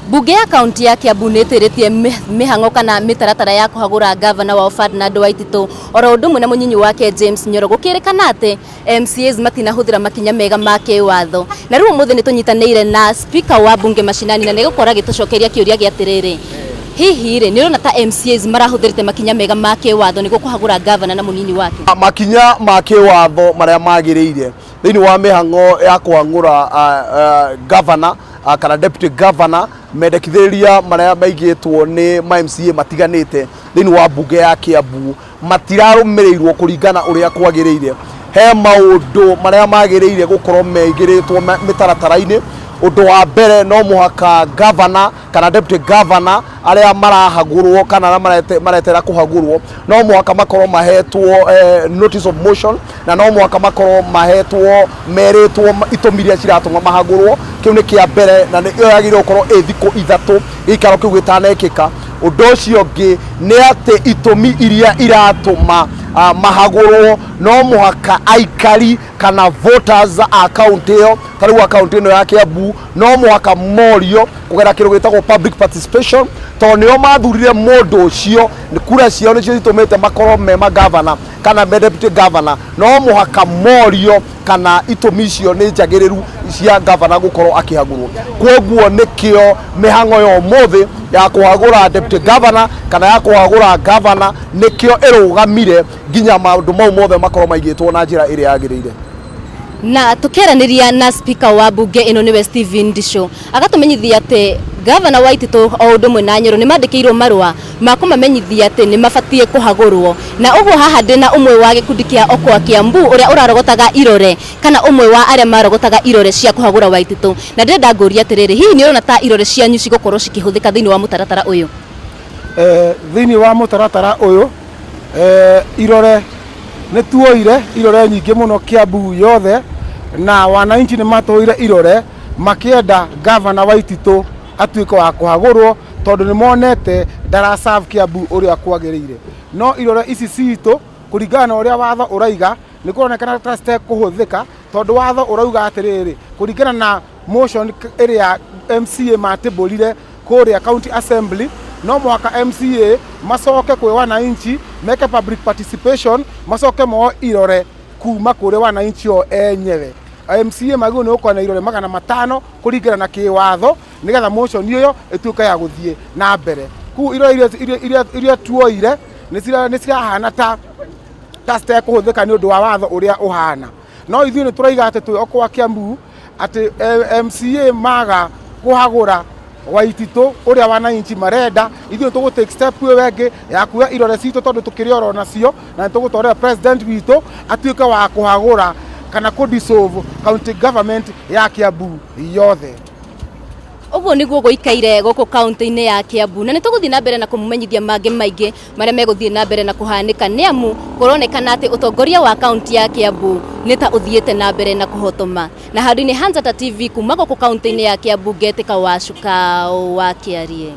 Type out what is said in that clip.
Mbunge ya kaunti ya Kiambu nĩ ĩtĩrĩtie mĩhang'o kana mĩtaratara ya kũhagũra ngavana wao Ferdinand Waititu oro ũndũ ũmwe na mũnyinyi wake James Nyoro, gũkĩrĩkana atĩ MCAs matinahũthĩra makinya mega ma kĩwatho. Na rĩu ũmũthĩ nĩ tũnyitanĩire na speaker wa bunge mashinani na nĩ egũkorwo agĩtũcokeria kĩũria gĩa atĩrĩrĩ, hihi rĩ, nĩ ũrona ta MCAs marahũthĩrĩte makinya mega ma kĩwatho nĩguo kũhagũra ngavana na mũnini wake? Makinya ma kĩwatho marĩa magĩrĩire thĩinĩ wa mĩhang'o ya kũhang'ũra governor kana deputy governor, mendekithĩrĩria marĩa maigĩtwo nĩ ma MCA matiganĩte thĩinĩ wa mbunge ya Kiambu matirarũmĩrĩirwo kũringana ũrĩa kwagĩrĩire. He maũndũ marĩa magĩrĩire gũkorwo meigĩrĩtwo mĩtaratara-inĩ. Ũndũ wa mbere, no mũhaka governor kana deputy governor arĩa marahagũrwo kana arĩa maretera kũhagũrwo no mũhaka makorwo mahetwo notice of motion, na no mũhaka makorwo mahetwo merĩtwo itũmi iria ciratũma mahagũrwo. Kĩu nĩ kĩa mbere, na ĩyo yagĩrĩirwo gũkorwo ĩ thikũ 3 gĩikaro kĩu gĩtanekĩka. Ũndũ ũcio ũngĩ nĩ atĩ itũmi iria iratũma mahagũrwo no mũhaka aikari kana voters a kaunti ĩyo, ta rĩu a kaunti ĩno ya Kiambu, no mũhaka morio kũgerera kĩndũ gĩtagwo public participation, tondũ nĩo mathurire mũndũ ũcio, kura ciao nĩcio citũmĩte makorwo me magavana kana me deputy governor. No mũhaka morio kana itũmi icio nĩ njagĩrĩru cia gavana gũkorwo akĩhagũrwo. Kwoguo nĩkĩo mĩhang'o ya ũmũthĩ ya kũhagũra deputy governor kana ya kũhagũra gavana nĩkĩo ĩrũgamire nginya maũndũ mau mothe makorwo maigĩtwo na njĩra ĩrĩa yagĩrĩire. Na tukiaraniria na speaker wa bunge ĩno nĩwe Stephen Ndichu, agatũmenyithia atĩ gavana Waititu o ũndũ ũmwe na Nyoro nĩ mandĩkĩirwo marũa ma kũmamenyithia atĩ nĩ mabatiĩ kũhagũrwo. Na ũguo haha ndĩna ũmwe wa gĩkundi kĩa Okoa Kiambu ũrĩa ũrarogotaga irore kana ũmwe wa arĩa marogotaga irore cia kũhagũra Waititu, na ndĩrenda ngũrie atĩrĩrĩ, hihi nĩ ũrona ta irore cianyu cigũkorwo cikĩhũthĩka thĩinĩ wa mũtaratara ũyũ? Thĩinĩ wa mũtaratara ũyũ, irore nĩ tuoire irore nyingĩ mũno Kiambu yothe, na wananchi nĩ matũire irore makĩenda gavana Waititu atuĩke wa kũhagũrwo, tondũ nĩ monete ndara serve Kiambu ũrĩa kwagĩrĩire. No irore ici citũ, kũringana na ũrĩa watho ũraiga, nĩ kũronekana ta citekũhũthĩka, tondũ watho ũrauga atĩrĩrĩ, kũringana na motion ĩrĩa MCA matĩmbũrire kũrĩa county assembly, no mũhaka MCA macoke kwĩ wananchi meke public participation, macoke moe irore kuma kũrĩ wananchi o enyewe. MCA magĩrĩirwo nĩ gũkorwo na irore 500 kũringana na kĩwatho, nĩgetha motion ĩyo ĩtuĩke ya gũthiĩ na mbere. Koguo irore iria tuoire nĩ cirahana ta citekũhũthĩka nĩ ũndũ wa watho ũrĩa ũhana. No ithuĩ nĩ tũraiga atĩ twĩ Okoa Kiambu atĩ MCA maga kũhagũra Waititu ũrĩa wananchi marenda, ithuĩ nĩ tũgũ take step ĩyo ĩngĩ ya kuoya irore citũ, tondũ tũkĩrĩ oro nacio, na nĩ tũgũtwarĩra president witũ atuĩke wa kũhagũra kana kũ dissolve county government ya Kiambu yothe. Ũguo nĩguo gũikaire gũkũ kaunti-inĩ ya Kiambu, na nĩ tũgũthiĩ na mbere na kũmũmenyithia mangĩ maingĩ marĩa megũthiĩ na mbere na kũhanĩka, nĩ amu kũronekana atĩ ũtongoria wa kaunti ya Kiambu nĩ ta ũthiĩte na mbere na kũhotoma. Na handũ-inĩ ha Njata TV kuma gũkũ kaunti-inĩ ya Kiambu, ngetĩka Wacuka wa Kĩarie.